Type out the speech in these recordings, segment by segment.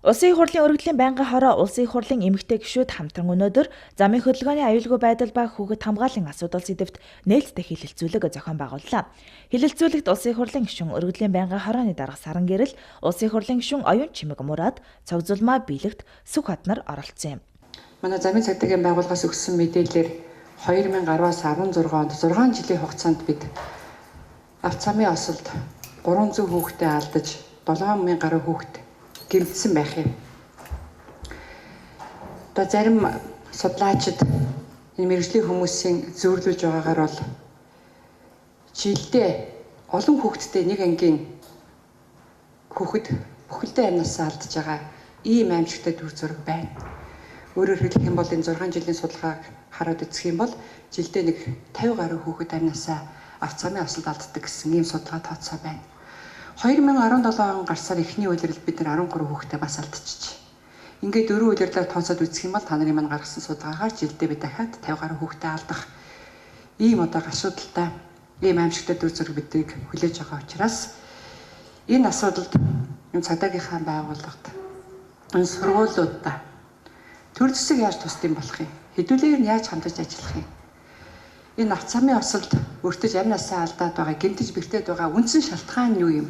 Улсын их хурлын өргөдлийн байнгын хороо Улсын их хурлын эмэгтэй гишүүд хамтран өнөөдөр замын хөдөлгөөний аюулгүй байдал ба хүүхэд хамгааллын асуудал сэдэвт нээлттэй хэлэлцүүлэг зохион байгууллаа. Хэлэлцүүлэгт Улсын их хурлын гишүүн өргөдлийн байнгын хорооны дарга Саран Гэрэл, Улсын их хурлын гишүүн Оюун Чимэг Мурад, Цогцолмаа Биелэгт Сүх хатнар оролцсон юм. Манай замын цагдаагийн байгууллагаас өгсөн мэдээлэлээр 2010-аас 16 онд 6 жилийн хугацаанд бид авцамын осолд 300 хүүхдээ алдаж 7000 гаруй хүүхэд гэмтсэн байх юм. Одоо зарим судлаачид энэ мэргэжлийн хүмүүсийн зөвлөж байгаагаар бол жилдээ олон хүүхэдтэй нэг ангийн хүүхэд бүхэлдээ амнасаа алдаж байгаа ийм аимшигтай төр зураг байна. Өөрөөр хэлэх юм бол энэ 6 жилийн судалгааг хараад үзэх юм бол жилдээ нэг 50 гаруй хүүхэд амнасаа авцааны осолд алддаг гэсэн ийм судалгаа тооцоо байна. 2017 он гарсаар эхний улиралд бид нар 13 хүүхдээ бас алдчихжээ. Ингээд дөрвөн улирлаар тооцоод үзэх юм бол та нарын маань гаргасан судалгаагаар жилдээ бид дахиад 50 гаруй хүүхдээ алдах ийм одоо гашуудалтай ийм аимшигтай дүр зураг биднийг хүлээж байгаа учраас энэ асуудалд энэ цагдаагийнхаа байгууллагад энэ сургуулиудаа төр зэсэг яаж тусдсан болох юм? Хэдүүлээр нь яаж хамтарч ажиллах юм? Энэ авцаамын осолд өртөж амь насаа алдаад байгаа, гэмтэж бэртээд байгаа үндсэн шалтгаан нь юу юм?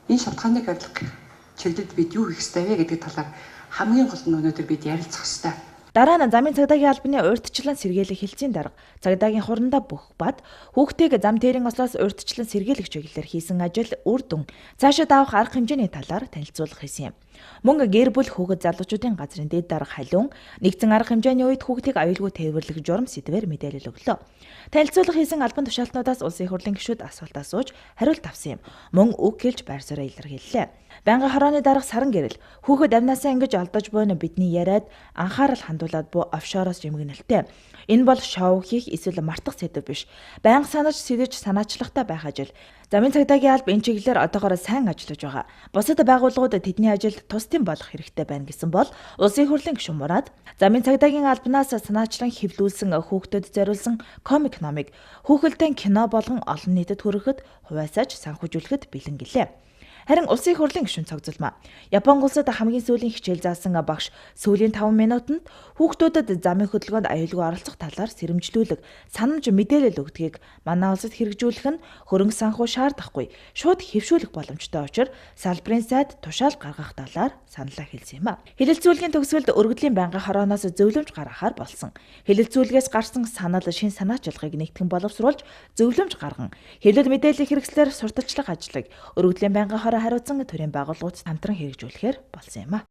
Энэ шалтгааныг арилгах чиглэлд бид юу хийх ёстой вэ гэдэг талаар хамгийн гол нь өнөөдөр бид ярилцах ёстой. Дараа нь замын цагдаагийн албаны урьдчилан сэргийлэх хэлцээний дарга цагдаагийн хурандаа бүх бад хүүхдийг зам тээрийн ослоос урьдчилан сэргийлэх чиглэлээр хийсэн ажил үр дүн цаашид авах арга хэмжээний талаар танилцуулга хийсэн юм. Мөн гэр бүл хүүхэд залуучуудын газрын дэд дарга халиун нэгдсэн арга хэмжээний үед хүүхдийг аюулгүй тээвэрлэх журам сэдвээр мэдээлэл өглөө. Танилцуулга хийсэн албан тушаалтнуудаас Улсын их хурлын гишүүд асуулт асууж хариулт авсан юм. Мөн үг хэлж байр сууриа илэрхийллээ. Байнгын хорооны дарга Саран Гэрэл хүүхэд амнасаа ингэж алдаж буйна бидний яриад анхаарал хандуулад буй офшороос жимгэнэлтэй. Энэ бол шоу хийх эсвэл мартах сэдэв биш. Байнга санаж сэрэж санаачлагтай байх ажил. Замын цагдаагийн алба энэ чиглэлээр одоогоор сайн ажиллаж байгаа. Бусад байгууллагууд тэдний ажилд тусдын болох хэрэгтэй байна гэсэн бол Улсын их хурлын гишүүн Мурад замын цагдаагийн албанаас санаачлан хэвлүүлсэн хүүхдэд зориулсан комик номыг хүүхэлдэйн кино болгон олон нийтэд хүрэхэд хувиасааж санхүүжүүлэхэд бэлэн гэлээ. Харин Улсын их хурлын гишүүн Цогцолмоо Япон улсад хамгийн сүүлийн хичээл заасан багш сүүлийн 5 минутанд хүүхдүүдэд замын хөдөлгөөнд аюулгүй оролцох талаар сэрэмжлүүлэг, санамж мэдээлэл өгдгийг манай улсад хэрэгжүүлэх нь хөрөнгө санхүү шаардахгүй шууд хэвшүүлэх боломжтой учир салбарын сайд тушаал гаргах талаар саналаа хэлсэн юм а. Хэлэлцүүлгийн төгсгөлд өргөдлийн байнгын хорооноос зөвлөмж гаргахаар болсон. Хэлэлцүүлгээс гарсан санал шин санаачлагыг нэгтгэн боловсруулж зөвлөмж гарган хэвлэл мэдээллийн хэрэгслээр сурталчлах ажлыг өргөдлийн байнгын хороо хариуцсан төрийн байгууллагууд хамтран хэрэгжүүлэхээр болсон юм а.